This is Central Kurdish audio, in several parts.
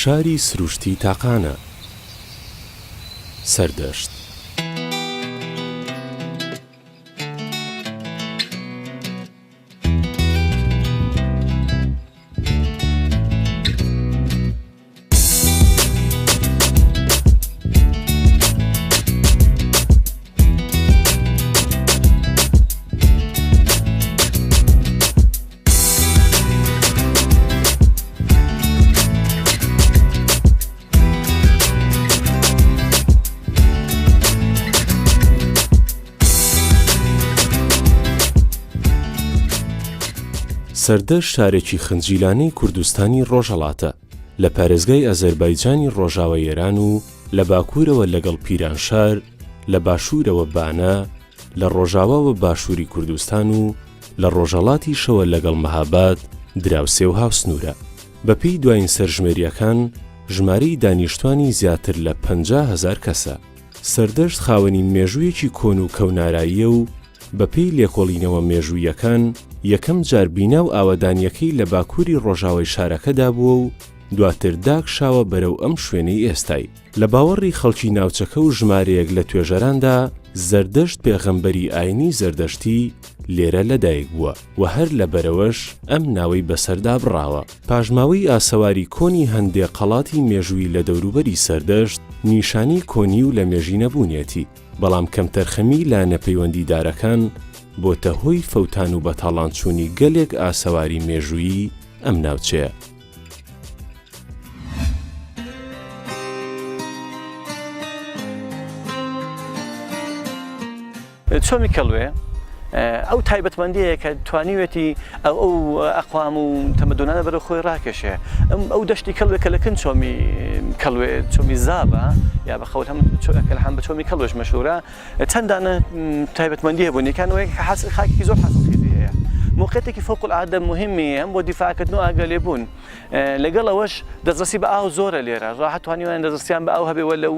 شاری سروشتی تاقانە. سەردەشت. سەردەشت شارێکی خنجیلانەی کوردستانی ڕۆژهەڵاتە، لە پارێزگای ئازەربایجانی ڕۆژاوای ئێران و لە باکوورەوە لەگەڵ پیرانشار، لە باشوورەوە بانە، لە ڕۆژاواوە باشووری کوردستان و لە ڕۆژهەڵاتیشەوە لەگەڵ مەهاباد دراوسێ و هاوسنوورە. بەپێی دوایین سەرژمێرییەکان ژمارەی دانیشتوانی زیاتر لە 50 هەزار کەسە. سەردەشت خاوەنی مێژوویەکی کۆن و کەوناراییە و بەپێی لێکۆڵینەوە مێژووییەکان یەکەم جار بینا و ئاوەدانییەکەی لە باکووری ڕۆژاوای شارەکەدا بووە و دواتر داکشاوە بەرەو ئەم شوێنەی ئێستای. لە باوەڕی خەڵکی ناوچەکە و ژمارەیەک لە توێژەراندا زەردەشت پێغەمبەری ئاینی زەردەشتی لێرە لەدایک بووە و هەر لەبەرئەوەش ئەم ناوەی بەسەردا بڕاوە. پاشماوەی ئاسەواری کۆنی هەندێ قەڵاتی مێژوویی لە دەوروبەری سەردەشت نیشانەی کۆنی و لەمێژینەبوونیەتی، بەڵام کەمتەرخەمیی لایەنە پەیوەندیدارەکان بۆتە هۆی فەوتان و بەتاڵانچوونی گەلێک ئاسەواری مێژوویی ئەم ناوچەیە. چۆمی کەڵوێ ئەو تایبەتمەندیەیە کە توانیوێتی ئەو ئەو ئەقوام و تەمەدونانە بەرەو خۆی ڕاکێشێ ئەم ئەو دەشتی کەڵوێ کە لە کن چۆمی کەڵوێ چۆمی زابە یا بە قەول هەم کە هەم بە چۆمی کەڵوێش مەشهورە چەند دانە تایبەتمەندی هەبوون یەکان ئەوەیە کە حاصل خاکێکی زۆر حاصلخێزی هەیە موقعیەتێکی فوق العادە مهمی هەم بۆ دیفاعکردن و ئاگەلێبوون لەگەڵ ئەوەش دەستڕەسی بە ئاو زۆرە لێرە ڕاحەت توانیویان دەستڕەسیان بە ئاو هەبێ و لەو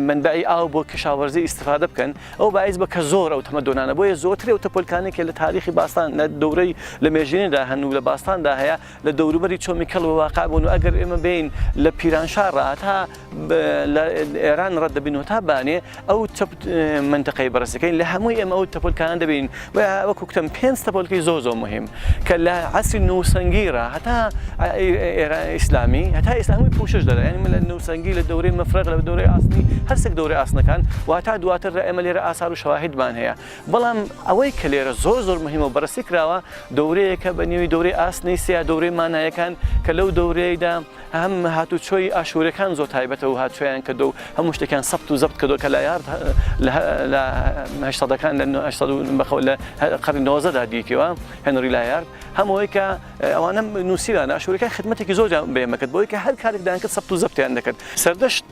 مەنبەعی ئاو بۆ کشاوەرزی ئیستفادە بکەن ئەو باعیس بە کە زۆر ئەو تەمەدۆنانە بۆیە زۆرتری ئەو تەپۆلکانەی کە لە تاریخی باستان لە دەورەی لە مێژینەدا هەن و لە باستاندا هەیە لە دەوروبەری چۆمی کەڵوە واقع بوون و ئەگەر ئێمە بێین لە پیرانشار ڕا تا لە ئێران ڕەت دەبین و تا بانێ ئەو چەپ مەنتەقەی بەڕێزەکەین لە هەمووی ئێمە ئەو تەپۆلکانە دەبین وەکو کوتم پێنج تەپۆلکەی زۆر زۆر مهم کە لە عەسری نووسەنگی ڕا هەتا ئێران ئیسلامی هەتا ئیسلامی پوشش دەدا یعنی من لە نووسەنگی لە دەورەی مەفرەق لە دەورەی ئاسنی هەرسێک دەورەی ئاسنەکان و هەتا دواتر لە ئێمە لێرە ئاسار و شەواهدمان هەیە بەڵام ئەوەی کە لێرە زۆر زۆر مهمە و بەڕستی کراوە دەورەیەکە بە نێوی دەورەی ئاسنی سیا دەورەی مانایەکان کە لەو دەورەیدا هەم هاتوچۆی ئاشوورەکان زۆر تایبەتە و هاتوچۆیان کردو و هەموو شتێکیان سەبت و زەبت کردو کە لایارد لە هەشتەکان لە لە قەرنی نۆزدەدا دیتیوە هێنری لایارد هەم ئەوەی کە ئەوانە نووسیویانە ئاشوورەکان خدمەتێکی زۆریان بە ئێمە کرد بۆی کە هەر کارێک دەیان کرد سەبت و زەبتیان دەکرد سەردەشت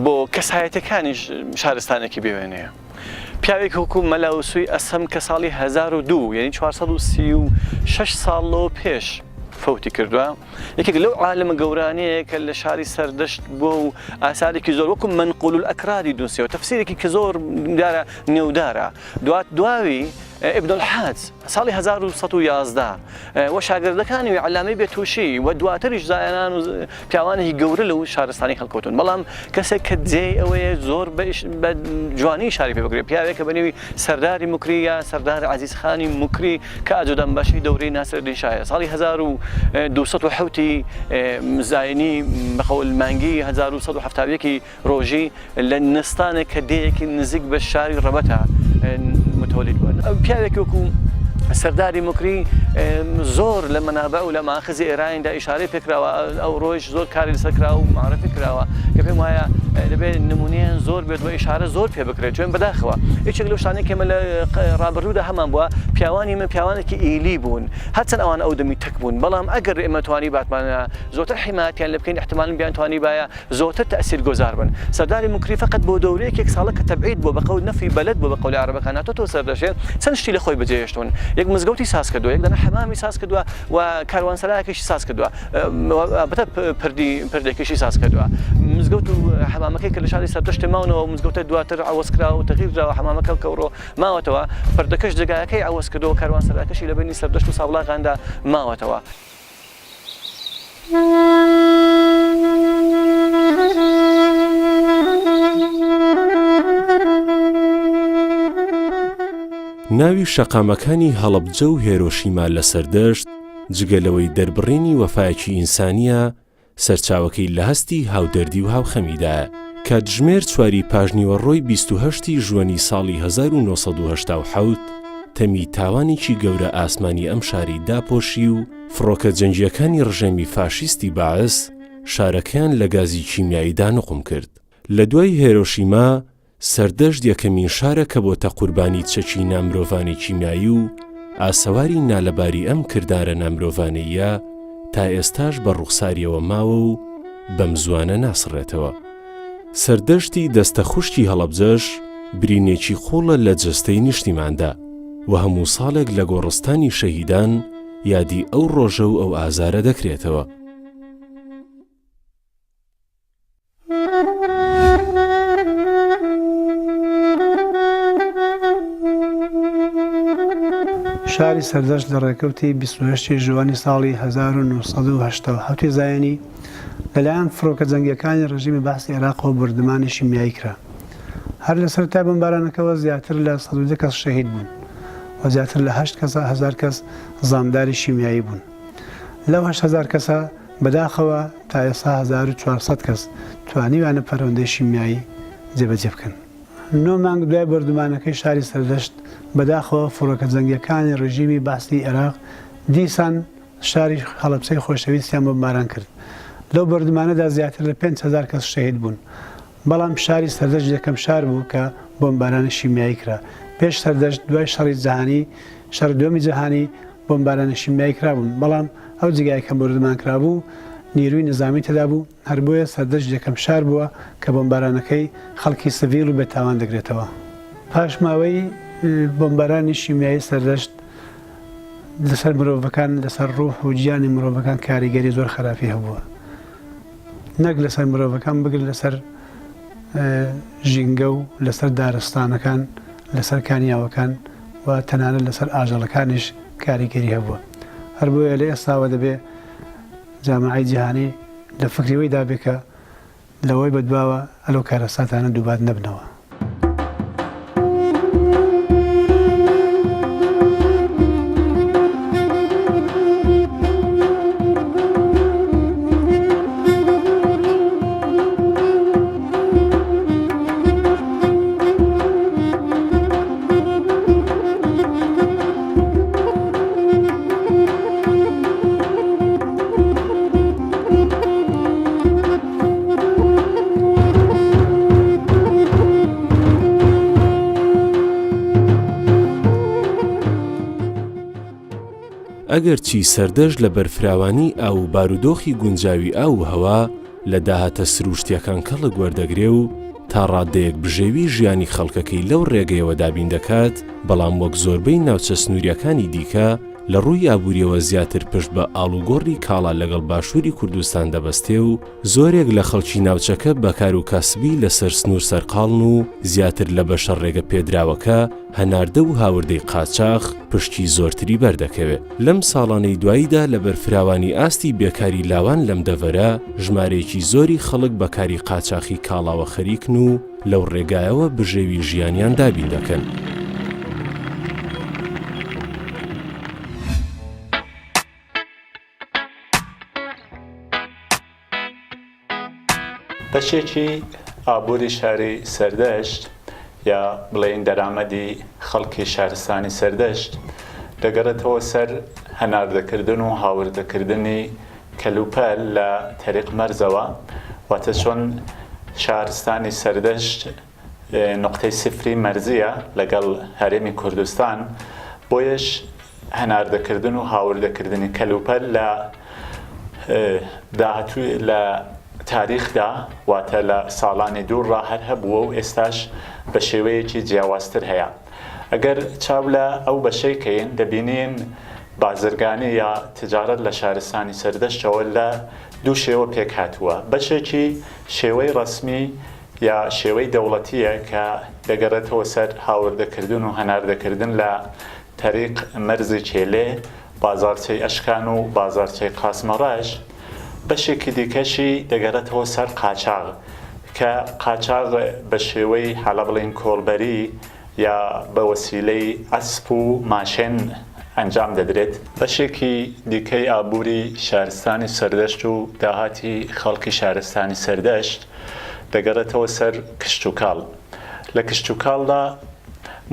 بۆ کەسایەتەکانیش شارستانێکی بێوێنەیە پیاوێک وەکو مەلا وسوی ئەسەم کە ساڵی 1002 یعنی 436 ساڵ لەوە پێش فەوتی کردووە یەکێک لەو عالمە گەورانەیە کە لە شاری سەردەشت بووە و ئاسارێکی زۆر وەکو مەنقول الئەکرادی نووسیوە تەفسیرێکی کە زۆر دیارە نێودارە دوات دواوی ابن الحاج ساڵی 1111 و شاگردەکانی و عەلامەی بێتوشی و دواتریش زایانان و پیاوانێکی گەورە لەو شارستانی هەڵکەوتون بەڵام کەسێک کە جێی ئەوەیە زۆر بە جوانی شاری پێ بکرێت پیاوێک کە بە نێوی سەرداری موکری یا سەردار عەزیز خانی موکری کە ئاجۆدان باشی دەورەی ناسرەدین شاهە ساڵی 1207 زاینی بە قەول مانگی 1171 ڕۆژی لە نستانێک کە دێیەکی نزیک بە شاری ڕەبەتە متوەلید بووە. پیاوێکی وەکوو سەرداری موکری زۆر لە مەنابع و لە ماخزی ئێرانیدا ئیشارەی پێکراوە، ئەو ڕۆیش زۆر کاری لەسەر کراوە و معرفی کراوە کە پێم وایە دەبێت نمونەیان زۆر بێت و ئیشارە زۆر پێ بکرێت چون بەداخەوە یەکێک لەو شتانەی کە ئێمە لە ڕابردوودا هەمان بووە پیاوانی من پیاوانێکی ئیلی بوون هەرچەند ئەوان ئەو دەمی تەک بوون بەڵام ئەگەر ئێمە توانی باتمانە زۆرتر حیمایەتیان لێ بکەین احتمالاً بیانتوانیبایە زۆرتر تەئسیر گۆزار بن. سەرداری موکری فەقەت بۆ دەورەیەک یەک ساڵە کە تەبعید بووە بە قەول نەفی بەلەد بووە بە قەولی عەرەبەکان هاتۆتەوە سەردەشێ چەند شتی لە خۆی بەجێ هێشتوون یەک مزگەوتی ساز کردووە یەک دانە حەمامی ساز کردووە و کاروانسەرایەکیشی ساز کردووە بەتە پردی پردێکیشی ساز کردووە مزگەوت و حەمامەکەی کە لە شاری سەردەشتێ ماونەوە مزگەوتە دواتر عەوەز کراوە و تەغییر دراوە حەمامەکە کە ئەوڕۆ ماوەتەوە پردەکەش جێگایەکەی عەوەز کردووە کاروانسەراکەشی لە بەینی سەردەشت و سابڵاغاندا ماوەتەوە. ناوی شەقامەکانی هەڵەبجە و هێرۆشیما لە سەردەشت، جگە لەوەی دەربڕینی وەفایەکی ئینسانییە، سەرچاوەکەی لە هەستی هاودەردی و هاوخەمیدایە. کاتژمێر چواری پاشنیوەڕۆی 28 ی ژوەنی ساڵی 1987 تەمی تاوانێکی گەورە ئاسمانی ئەم شارەی داپۆشی و فڕۆکە جەنگییەکانی ڕژێمی فاشیستی بەعس شارەکەیان لە گازی کیمیاییدا نوقم کرد. لە دوای هێرۆشیما، سەردەشت یەکەمین شارە کە بۆتە قوربانی چەکی نامرۆڤانەی کیمیایی و ئاسەواری نالەباری ئەم کردارە نامرۆڤانەییە تا ئێستاش بە ڕوخساریەوە ماوە و بەم زوانە ناسڕێتەوە. سەردەشتی دەستە خوشکی هەڵەبجەش برینێکی قوڵە لە جەستەی نیشتیماندا و هەموو ساڵێک لە گۆڕستانی شەهیدان یادی ئەو ڕۆژە و ئەو ئازارە دەکرێتەوە. شاری سەردەشت لە ڕێکەوتی 28 ی ژوئەنی ساڵی 1987 ی زایینی لەلایەن فڕۆکە جەنگییەکانی ڕژیمی بەعسی عێراقەوە بۆردومانی شیمیایی کرا. هەر لە سەرەتای بۆمبارانەکەوە زیاتر لە 110 کەس شەهید بوون و زیاتر لە 8000 کەس زامداری شیمیایی بوون. لەو 8000 کەسە بەداخەوە تا ئێستا 1400 کەس توانیویانە پەروەندەی شیمیایی جێبەجێ بکەن. نۆ مانگ دوای بۆردومانەکەی شاری سەردەشت، بەداخەوە فڕۆکە جەنگییەکانی ڕژیمی بەعسی ئێراق دیسان شاری هەڵەبچەی خۆشەویستیان بۆمباران کرد. لەو بۆردومانەدا زیاتر لە 5000 کەس شەهید بوون. بەڵام شاری سەردەشت یەکەم شار بوو کە بۆمبارانی شیمیایی کرا. پێش سەردەشت دوای شەڕی جەهانی شەڕی دووەمی جەهانی بۆمبارانی شیمیایی کرابوون، بەڵام ئەو جێگایە کە بۆردومان کرابوو نیروی نیزامی تێدا بوو، هەر بۆیە سەردەشت یەکەم شار بووە کە بۆمبارانەکەی خەڵکی سڤیل و بێتاوان دەگرێتەوە. پاشماوەی بۆمبارانی شیمیایی سەردەشت لەسەر مرۆڤەکان، لەسەر ڕوح و گیانی مرۆڤەکان کاریگەری زۆر خەراپی هەبووە. نەک لەسەر مرۆڤەکان بگر لەسەر ژینگە و لەسەر دارستانەکان، لەسەر کانیاوەکان و تەنانەت لەسەر ئاژەڵەکانیش کاریگەری هەبووە. هەر بۆیە لە ئێستاوە دەبێ جامعەی جیهانی لە فکری وەی دابێ کە لەوەی بەدواوە ئەو کارەساتانە دووبات نەبنەوە. ئەگەرچی سەردەشت لە بەرفراوانی ئاو و بارودۆخی گونجاوی ئاو و هەوا لە داهاتە سرووشتییەکان کەڵک وەردەگرێ و تا ڕاددەیەک بژێوی ژیانی خەڵکەکەی لەو ڕێگەیەوە دابین دەکات، بەڵام وەک زۆربەی ناوچە سنوورییەکانی دیکە لە ڕووی ئابوورییەوە زیاتر پشت بە ئاڵوگۆڕی کاڵا لەگەڵ باشووری کوردستان دەبەستێ و زۆرێک لە خەڵکی ناوچەکە بە کار و کاسبی لەسەر سنوور سەرقاڵن و زیاتر لە بەشە ڕێگە پێدراوەکە هەناردە و هاوردەی قاچاخ پشکی زۆرتری بەردەکەوێ. لەم ساڵانەی دواییدا لەبەر فراوانی ئاستی بێکاری لاوان لەم دەڤەرە، ژمارەیەکی زۆری خەڵک بە کاری قاچاخی کاڵاوە خەریکن و لەو ڕێگایەوە بژێوی ژیانیان دابین دەکەن. بەشێکی ئابووری شاری سەردەشت یا بڵێین دەرامەدی خەڵکی شارستانی سەردەشت دەگەڕێتەوە سەر هەناردەکردن و هاوردەکردنی کەلوپەل لە تەریق مەرزەوە، واتە چۆن شارستانی سەردەشت نوقتەی سفری مەرزییە لەگەڵ هەرێمی کوردستان، بۆیەش هەناردەکردن و هاوردەکردنی کەلوپەل لە داهاتوو لە تاریخدا واتە لە ساڵانی دوور ڕا هەر هەبووە و ئێستاش بە شێوەیەکی جیاوازتر هەیە. ئەگەر چاو لە ئەو بەشەی کەین دەبینین بازرگانی یا تجارەت لە شارستانی سەردەشتەوە لە دوو شێوە پێک هاتووە بەشێکی شێوەی ڕەسمی یا شێوەی دەوڵەتییە کە دەگەڕێتەوە سەر هاوردەکردن و هەناردەکردن لە تەریق مەرزی کێلێ، بازاڕچەی ئەشکان و بازاڕچەی قاسمەڕەش، بەشێکی دیکەشی دەگەڕێتەوە سەر قاچاغ کە قاچاغ بە شێوەی حالا بڵێین کۆڵبەری. یا بە وەسیلەی ئەسپ و ماشێن ئەنجام دەدرێت. بەشێکی دیکەی ئابووری شارستانی سەردەشت و داهاتی خەڵکی شارستانی سەردەشت دەگەڕێتەوە سەر کشتوکاڵ. لە کشتوکاڵدا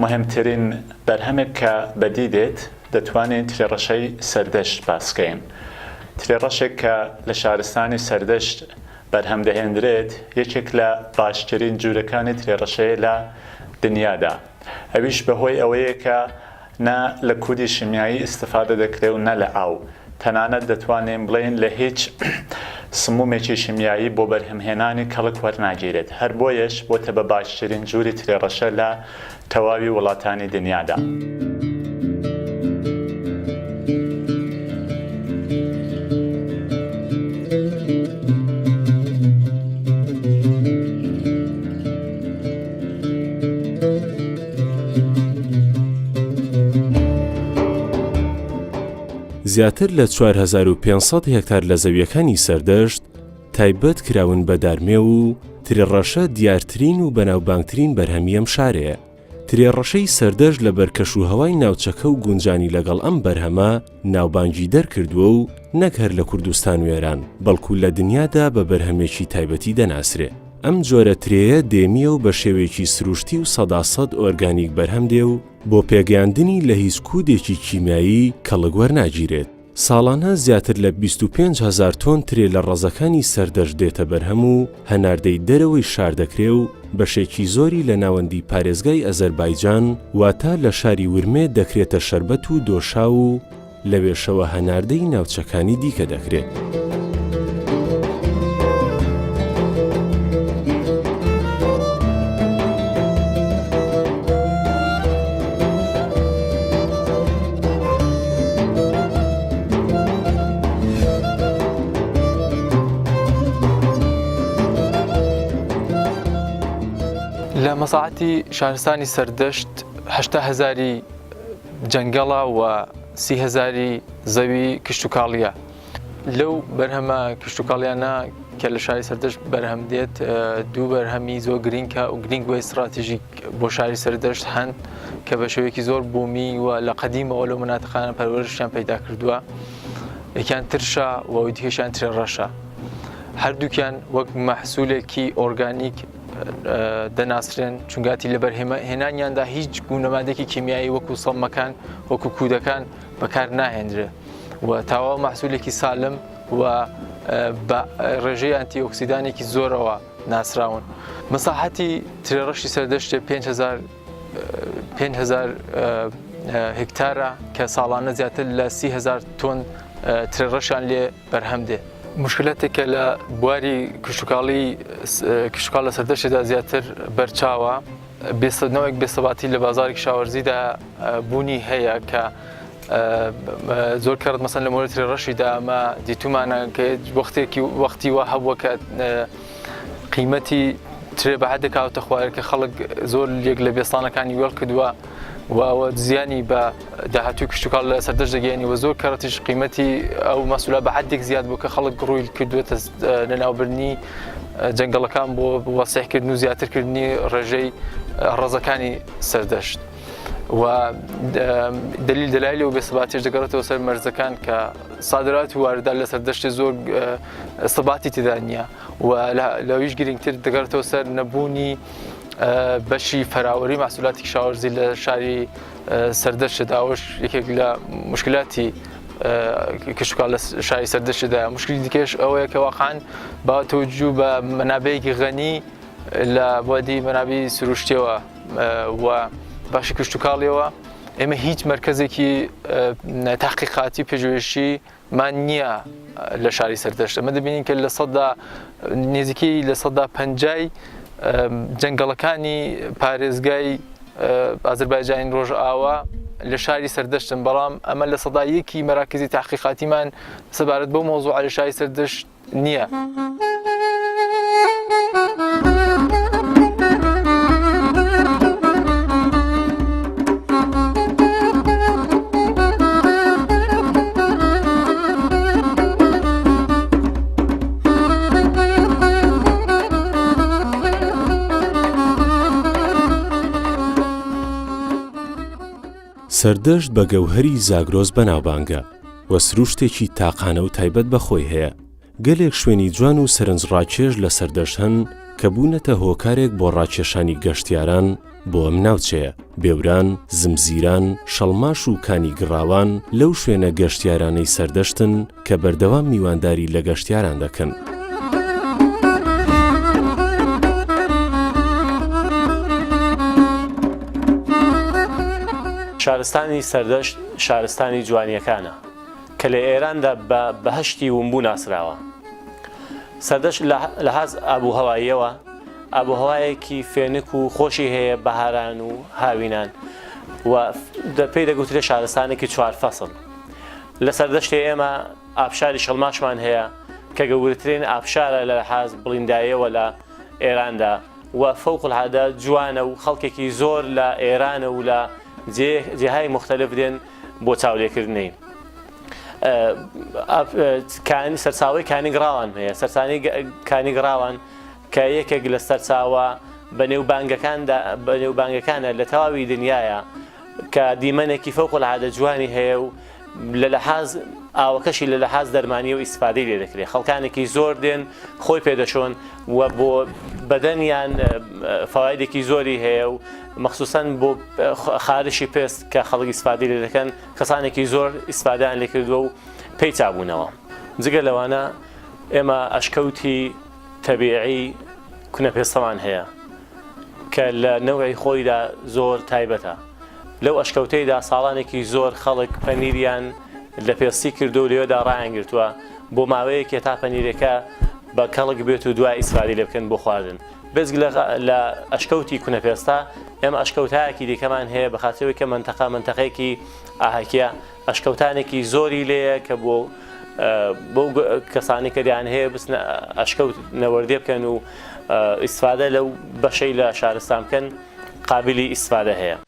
موهیمترین بەرهەمێک کە بەدی دێت دەتوانین ترێڕەشەی سەردەشت باس کەین. ترێڕەشێک کە لە شارستانی سەردەشت بەرهەم دەهێندرێت یەکێک لە باشترین جورەکانی ترێڕەشەیە لە دنیادا ئەویش بەهۆی ئەوەیە کە نە لە کودی شیمیایی ئیستفادە دەکرێ و نە لە ئاو تەنانەت دەتوانین بڵێین لە هیچ سمومێکی شیمیایی بۆ بەرهەمهێنانی کەڵک وەرناگیرێت هەر بۆیەش بۆتە بە باشترین جوری ترێڕەشە لە تەواوی وڵاتانی دنیادا. زیاتر لە 4500 هێکتار لە زەویەکانی سەردەشت تایبەت کراون بە دارمێو و ترێ ڕەشە دیارترین و بەناوبانگترین بەرهەمی ئەم شارەیە. ترێ ڕەشەی سەردەشت لەبەر کەشوهەوای ناوچەکە و گونجانی لەگەڵ ئەم بەرهەمە ناوبانگی دەرکردووە و نەک هەر لە کوردستان و ئێران، بەڵکو لە دنیادا بە بەرهەمێکی تایبەتی دەناسرێ. ئەم جۆرە ترێیە دێمییە و بە شێوەیەکی سروشتی و سەداسەد ئۆرگانیک بەرهەم دێ و بۆ پێگەیاندنی لە هیچ کوودێکی کیمیایی کەڵک وەرناگیرێت. ساڵانە زیاتر لە 25 هەزار تۆن ترێ لە ڕەزەکانی سەردەشت دێتە بەرهەم و هەناردەی دەرەوەی شار دەکرێ و بەشێکی زۆری لە ناوەندی پارێزگای ئەزەربایجان واتە لە شاری ورمێ دەکرێتە شەربەت و دۆشاو و لەوێشەوە هەناردەی ناوچەکانی دیکە دەکرێ. لە مەساحەتی شارستانی سەردەشت 80 هەزاری جەنگەڵە و سی هەزاری زەوی کشتتوکاڵیە. لەو بەرهەمە کشتتوکاڵیانە کە لە شاری سەردەشت بەرهەم دێت دوو بەرهەمی زۆر گرینگە و گرینگ و ئیستراتیژیک بۆ شاری سەردەشت هەن کە بە شێوەیەکی زۆر بوومی و لە قەدیمەوە لەو مناتقانە پەروەرشیان پەیدا کردووە یەکیان ترشە و ئەوی دیکەشیان ترێ ڕەشە هەردووکیان وەک مەحسولێکی ئۆرگانیک دەناسرێن چونگاتی لە بەرهێنانیاندا هیچ گونەمادێکی کیمیایی وەکو سەمەکان وەکو کودەکان بەکار ناهێنرێ و تاوا مەحسولێکی سالم و بە ڕێژەی ئەنتی ئۆکسیدانێکی زۆرەوە ناسراون. مەساحەتی ترێڕەشی سەردەشتێ 5000 5000 هکتارە کە ساڵانە زیاتر لە 30هزار تۆن ترێڕەشیان لێ بەرهەم دێ. مشکلاتێک کە لە بواری کشتوکاڵی کشتوکاڵ لە سەردەشتێدا زیاتر بەرچاوە نەوەک بێسەباتی لە بازاری کشاوەرزیدا بوونی هەیە کە زۆر کەڕت مەسەن لە مۆرەتری ڕەشیدا ئەمە دیتومانە کە وەختێکی وەختی وا هەبووە کە قیمەتی ترێ بە حدێک هاوتە خوارێ کە خەڵک زۆر یەک لە بێستانەکانی وێڵ کردووە و ئەوە زیانی بە داهاتوی کشتتوکاڵ لە سەردەش دەگەێنی و زۆر کەڕەتیش قیمەتی ئەو مەسولا بە حدێک زیاد بوو کە خەڵک ڕووی کردووەتە لەناوبردنی جەنگەڵەکان بۆ وەسیحکردن و زیاترکردنی ڕێژەی ڕەزەکانی سەردەشت. و دلیل دەلایلی و بێسەباتیش دەگەڕێتەوە سەر مەرزەکان کە سادرات و واردات لە سەردەشتی زۆر سەباتی تێدا نییە و لەویش گرنگتر دەگەڕێتەوە سەر نەبوونی بەشی فەراوەری مەحسولاتی کشاوەرزی لە شاری سەردەشتدا ئەوەش یەکێک لە مشکلاتی کشتوکاڵ لە شاری سەردەشتدا مشکلی دیکەش ئەوەیە کە واقعا با تەوجوه بە مەنابعێکی غەنی لە بوادی مەنابی سروشتیەوە و باشی کشتوکاڵیەوە ئێمە هیچ مەرکەزێکی تحقیقاتی پژوهشی مان نییە لە شاری سەردەشت ئەمە دەبینین کە لە سەدا نزیکەی لە سەدا پەنجای جەنگەڵەکانی پارێزگای ئازربایجانی ڕۆژئاوا لە شاری سەردەشتن بەڵام ئەمە لە سەدا یەکی مەراکزی تحقیقاتیمان سەبارەت بەو مۆزوع لە شاری سەردەشت نییە. سەردەشت بە گەوهەری زاگرۆس بەناوبانگە و سروشتێکی تاقانە و تایبەت بە خۆی هەیە. گەلێک شوێنی جوان و سەرنجڕاکێش لە سەردەشت هەن کە بوونەتە هۆکارێک بۆ ڕاکێشانی گەشتیاران بۆ ئەم ناوچەیە. بێوران، زمزیران، شەڵماش و کانی گڕاوان لەو شوێنە گەشتیارانەی سەردەشتن کە بەردەوام میوانداری لە گەشتیاران دەکەن. شارستانی سەردەشت شارستانی جوانییەکانە کە لە ئێراندا بە بەهەشتی ونبوو ناسراوە. سەردەشت لە لەحاز ئابوهەواییەوە ئابوهەوایەکی فێنک و خۆشی هەیە بەهاران و هاوینان و پێی دەگوترێت شارستانێکی چوار فەسڵ. لە سەردەشتێ ئێمە ئابشاری شەڵماشمان هەیە کە گەورەترین ئابشارە لە لەحاز بڵینداییەوە لە ئێراندا و فەوق العادە جوانە و خەڵکێکی زۆر لە ئێرانە و لە جێهای موختەلف دێن بۆ چاولێکردنی. سەرچاوەی کانی گڕاوان هەیە، سەرچاوەی کانی گڕاوان کە یەکێک لە سەرچاوە بەنێوبانگەکاندا بەنێوبانگەکانە لە تەواوی دنیاە کە دیمەنێکی فەوق العادە جوانی هەیە و لە لەحاز ئاوەکەشی لە لەحاز دەرمانی و ئیسفادەی لێ دەکرێت خەڵکانێکی زۆر دێن خۆی پێدەشۆن و بۆ بەدەنیان فەوایدێکی زۆری هەیە و مەخصوصەن بۆ خارشی پێست کە خەڵک ئیسفادەی لێ دەکەن کەسانێکی زۆر ئیسفادەیان لێ کردووە و پێی چابوونەوە جگە لەوانە ئێمە ئەشکەوتی تەبیعی کونەپێستەمان هەیە کە لە نەوعی خۆیدا زۆر تایبەتە. لەو ئەشکەوتەیدا ساڵانێکی زۆر خەڵک پەنیریان لە پێستی کردووە و لەوێدا ڕایانگرتووە بۆ ماوەیەک تا پەنیرەکە بە کەڵک بێت و دوای ئیسفادەی لێ بکەن بۆ خواردن. بێجگە لە ئەشکەوتی کونەپێستە ئێمە ئەشکەوتایەکی دیکەمان هەیە بە خاتری ئەوەی کە مەنتەقە مەنتەقەیەکی ئاهەکیە ئەشکەوتانێکی زۆری لێیە کە بۆ بۆ کەسانی کە دەیان هەیە بچنە ئەشکەوت نەوەردێ بکەن و ئیسفادە لەو بەشەی لە شارستان بکەن قابلی ئیسفادە هەیە.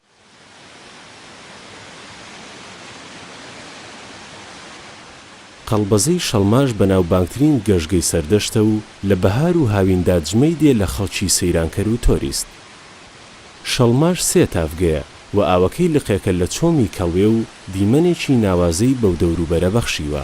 قەڵبەزەی شەڵماش بەناوبانگترین گەشتگەی سەردەشتە و لە بەهار و هاویندا جمەی دێ لە خەڵکی سەیرانکەر و تۆریست. شەڵماش سێ تاڤگەیە و ئاوەکەی لقێکە لە چۆمی کەڵوێ و دیمەنێکی ناوازەی بەو دەوروبەرە بەخشیوە.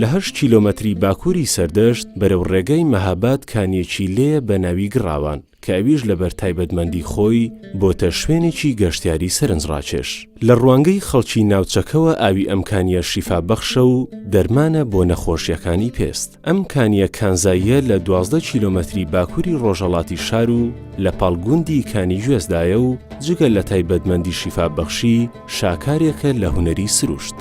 لە هەشت کیلۆمەتری باکووری سەردەشت بەرەو ڕێگای مەهاباد کانییەکی لێیە بە ناوی گڕاوان کە ئەویش لەبەر تایبەتمەندی خۆی بۆتە شوێنێکی گەشتیاری سەرنجڕاکێش. لە ڕوانگەی خەڵکی ناوچەکەوە ئاوی ئەم کانییە شیفابەخشە و دەرمانە بۆ نەخۆشییەکانی پێست. ئەم کانییە کانزاییە لە 12 کیلۆمەتری باکووری ڕۆژهەڵاتی شار و لە پاڵ گوندی کانی گوێزدایە و جگە لە تایبەتمەندی شیفابەخشی، شاکارێکە لە هونەری سروشت.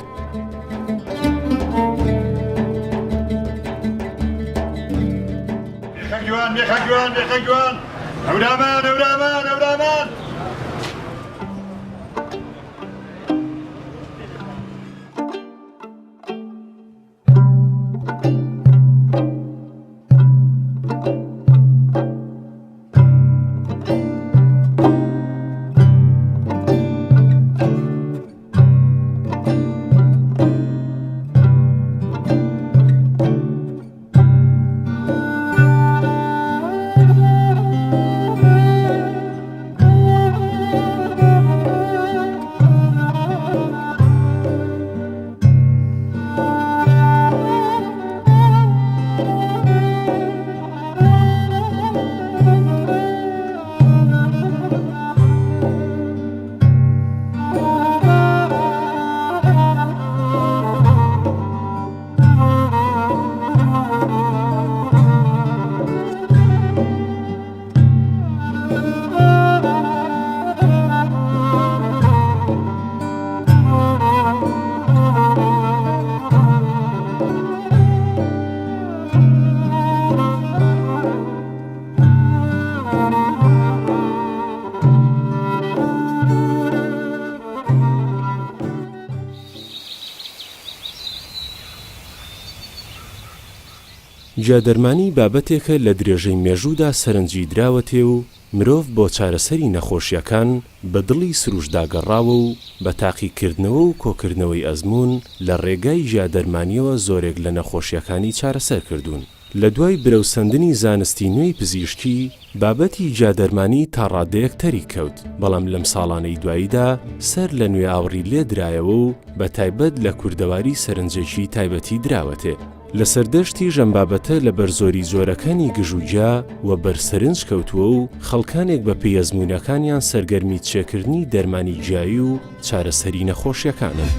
گیادەرمانی بابەتێکە لە درێژەی مێژوودا سەرنجی دراوەتێ و مرۆڤ بۆ چارەسەری نەخۆشییەکان بە دڵی سروشتدا گەڕاوە و بە تاقیکردنەوە و کۆکردنەوەی ئەزموون لە ڕێگای گیادەرمانییەوە زۆرێک لە نەخۆشییەکانی چارەسەر کردوون. لە دوای برەوسەندنی زانستی نوێی پزیشکی، بابەتی گیادەرمانی تا ڕادەیەک تەریک کەوت، بەڵام لەم ساڵانەی دواییدا سەر لە نوێ ئاوڕی لێ درایەوە و بە تایبەت لە کوردەواری سەرنجێکی تایبەتی دراوەتێ. لە سەردەشتیش ئەم بابەتە لە بەر زۆری جۆرەکانی گژوگیا وە بەر سەرنج کەوتووە و خەڵکانێک بە پێی ئەزموونەکانیان سەرگەرمی چێکردنی دەرمانی گیایی و چارەسەری نەخۆشیەکانن.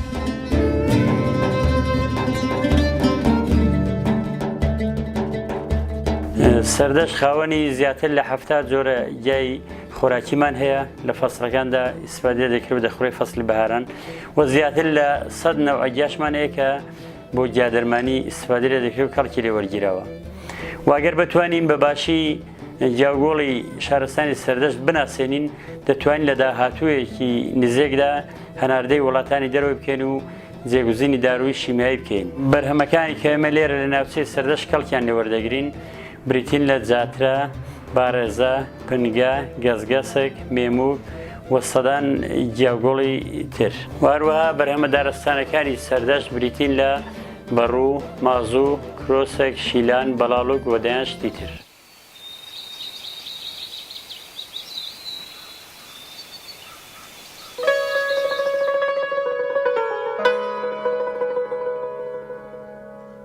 سەردەشت خاوەنی زیاتر لە 70 جۆرە گیای خۆراکیمان هەیە لە فەسڵەکاندا ئیسفادە دەکرێت و دەخورێت فەسلی بەهاران و زیاتر لە 100 نەوع گیاشمان هەیە کە بۆ گیادەرمانی ئیسفادە لێ دەکرێت و کەڵکی لێ وەرگیراوە و ئەگەر بتوانین بە باشی گیاوگۆڵی شارستانی سەردەشت بناسێنین دەتوانین لە داهاتوویەکی نزێکدا هەناردەی وڵاتانی دەرەوەی بکەین و جێگوزینی داروی شیمیایی بکەین. بەرهەمەکانی کە ئێمە لێرە لە ناوچەی سەردەشت کەڵکیان لێ وەردەگرین بریتین لە جاترە، بارێزە، پنگە، گەزگەسک، مێموک و سەدان گیاوگوڵی تر. و هەروەها بەرهەمە دارستانەکانی سەردەشت بریتین لە بەڕوو، مازوو، کرۆسک، شیلان، بەڵاڵوک و دەیان شتی تر.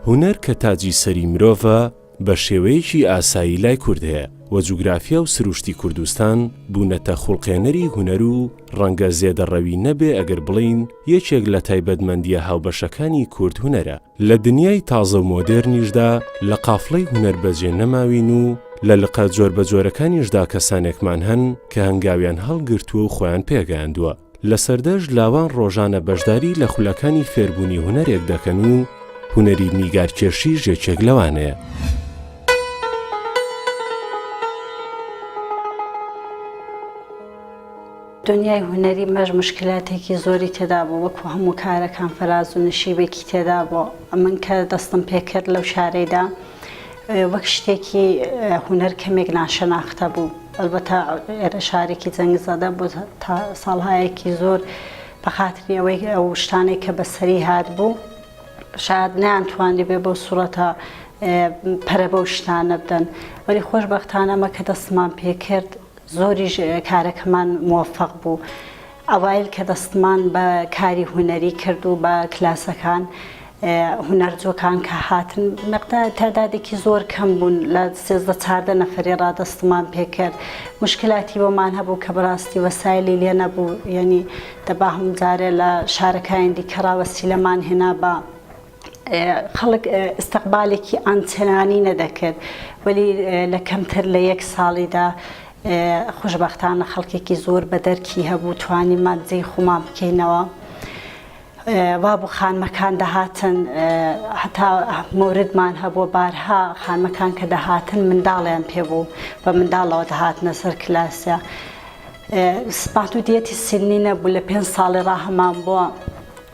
هونەر کە تاجی سەری مرۆڤە، بە شێوەیەکی ئاسایی لای کورد هەیە و جوگرافیا و سروشتی کوردستان بوونەتە خوڵقێنەری هونەر و ڕەنگە زێدەڕەوی نەبێ ئەگەر بڵێین یەکێک لە تایبەتمەندییە هاوبەشەکانی کورد هونەرە. لە دنیای تازە و مۆدێرنیشدا لە قافڵەی هونەر بەجێ نەماوین و لە لقە جۆربەجۆرەکانیشدا کەسانێکمان هەن کە هەنگاویان هەڵگرتووە و خۆیان پێگەیاندووە. لە سەردەشت لاوان ڕۆژانە بەشداری لە خولەکانی فێربوونی هونەرێک دەکەن و هونەری نیگارکێشیش یەکێک لەوانەیە. دونیای هونەری مەش موشکیلاتێکی زۆری تێدا بوو وەکو هەموو کارەکان فەراز و نشیبێکی تێدا بوو ئەمن کە دەستم پێکرد لەو شارەیدا وەک شتێکی هونەر کەمێک ناشەناختە بوو ئەلبەتە ئێرە شارێکی جەنگ زەدە بوو تا ساڵهایەکی زۆر بە خاتری ئەوەی ئەو شتانەی کە بەسەری هات بوو شاید نەیانتوانیبێ بەو سوڕەتە پەرە بەو شتانە بدەن وەلی خۆشبەختانە ئەمە کە دەستمان پێکرد زۆریش کارەکەمان مۆفەق بوو. ئەوایل کە دەستمان بە کاری هونەری کرد و بە کلاسەکان هونەرجۆکان کە هاتن مقدار تەعدادێکی زۆر کەم بوون لە 13 چاردە نەفەری ڕا دەستمان پێکرد مشکلاتی بۆمان هەبوو کە بەڕاستی وەسایلی لێ نەبوو یعنی دەبا هەموو جارێ لە شارەکانی دیکە ڕا وەسیلەمان هێنا بە خەڵک ئیستقبالێکی ئانچنانی نەدەکرد وەلی لە کەمتر لە یەک ساڵیدا خوشبەختانە خەڵکێکی زۆر بە دەرکی هەبوو توانیمان جێی خۆمان بکەینەوە وابوو خانمەکان دەهاتن هەتا مۆردمان هەبووە بارها خانمەکان کە دەهاتن منداڵیان پێبوو بە منداڵەوە دەهاتنە سەر کلاسە محدودیەتی سنی نەبوو لە پێنج ساڵی ڕاهەمان بووە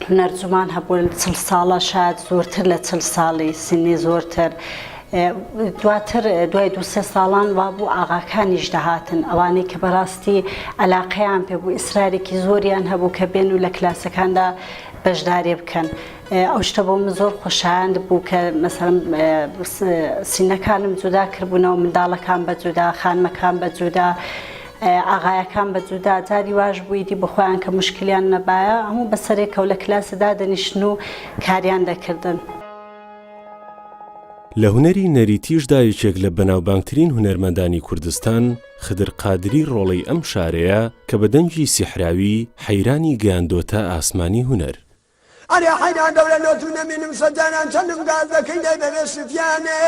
هونەرجومان هەبوو 40 ساڵە شاید زۆرتر لە 40 ساڵی سنی زۆرتر دواتر دوای دو سێ ساڵان وابوو ئاغاکانیش دەهاتن ئەوانەی کە بەڕاستی علاقەیان پێ بوو ئیسرارێکی زۆریان هەبوو کە بێن و لە کلاسەکاندا بەشداری بکەن ئەو شتە بۆ من زۆر خۆشایەند بوو کە مەسەلەن سینەکانم جودا کردبوونەوە منداڵەکان بە جودا خانمەکان بە جودا ئاغایەکان بە جودا جاری واش بوو ئیدی بۆ خۆیان کە مشکلیان نەبایە هەموو بەسەرێکەوە لە کلاسە دادەنیشتن و کاریان دەکردن. لە هونەری نەریتیشدا یەکێک لە بەناوبانگترین هونەرمەندانی کوردستان خدر قادری ڕۆڵەی ئەم شارەیە کە بە دەنگی سیحراوی حەیرانی گەیاندۆتە ئاسمانی هونەر. ئەرێ حەیران دەورە لۆ تو نەمینم سەجانان چەندم گاز دەکەی نایبەێ سفیانێ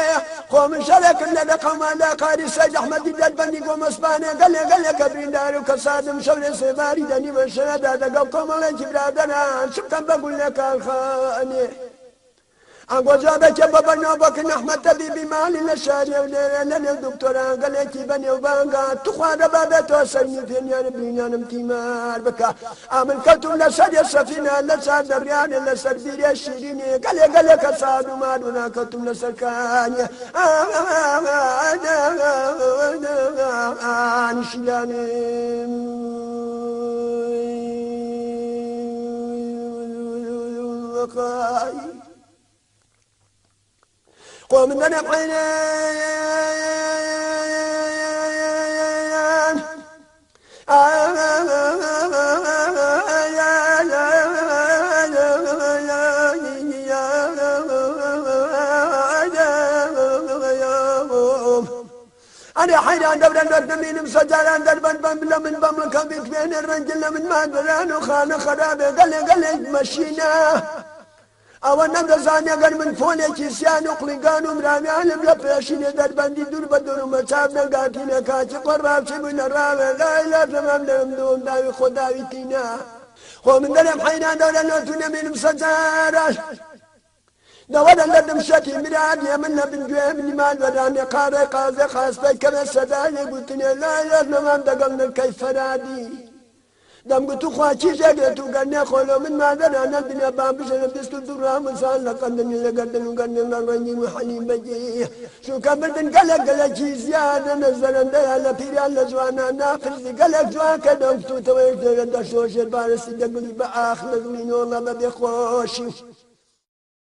خۆ من شەرێکم لە دەقەومان دا قاری سەید ئەحمەدی دەربەندی گۆمەسپانێ گەلێ گەلێ کە بریندار و کەسادم شەورێ سێباری دە نیوە شەوێدا دەگەڵ کۆمەڵێکی برادەران چ بکەم بە گوللە کارخانێ. ئەنگۆ جوابێکێ بۆ بەرنەوە بۆ کن ئەحمەد تەبیبی ماڵی لە شاری هەولێرێ لە نێو دکتۆران گەلێکی بە نێوبانگە توخوا دەبا بێتەوە سەرمی پێنیانە برینانم تیمار بکە ئەمن کەوتم لە سەرێ سەفینە لە چار دەریانێ لەسەر بیرێ شیرینێ گەلێ گەلێ کە ساد و ماد و ناکەوتم لەسەر کانیە شیلانێ. خۆ من دەنێم عەینان ئەرێ حەیران دەوران دەر دەبینم سەجاران دەربەند بەم لە من بەمڵکە بیتوێنێ ڕەنگن لە من مادەران و خانە خەرابێ گەلێ گەلێک مەشینە ئەوە نەمدەزانی گەر من پۆلێکی سیان و قڵیگان و مراویانم لە پێشینێ دەربەندی دوور بە دوور و مەچاو نەگاتینە کاتی خۆ ڕاوچی بووی لە ڕاوێ لای لە زەمام لەوم دووم داوی خۆ داوی تینە خۆ من دەرێم حەیران دەورە لۆ تو نەبینم سەجارە دەوەرە لەدم شەتی مرادیە من لە بن گوێ منی مال وەرانێ قارەی قازێ خاستەی کەمێ سەدایێ گوتنێ لای لەر نەمام دەگەڵ نرکەی فەرادی دەمگوت توخوا کیژێ گرت و گەرنێ خۆ لۆ من مادەرا نەردنێ بام بژێنە 22 ڕامزان لە قەندنی لە گەردن و گەردن لە ڕەنگین و حەلیم بەگی چونکە مردن گەلێک گەلێکی زیادە نە زەرەندەیە لە پیران لە جوانان ناقرزی گەلێک جوان کە دەمکوتوتەوە یەک دەشۆژێت بارسی دەگڵی بە ئاخ لە دڵی نۆڵە بە بێخۆشی.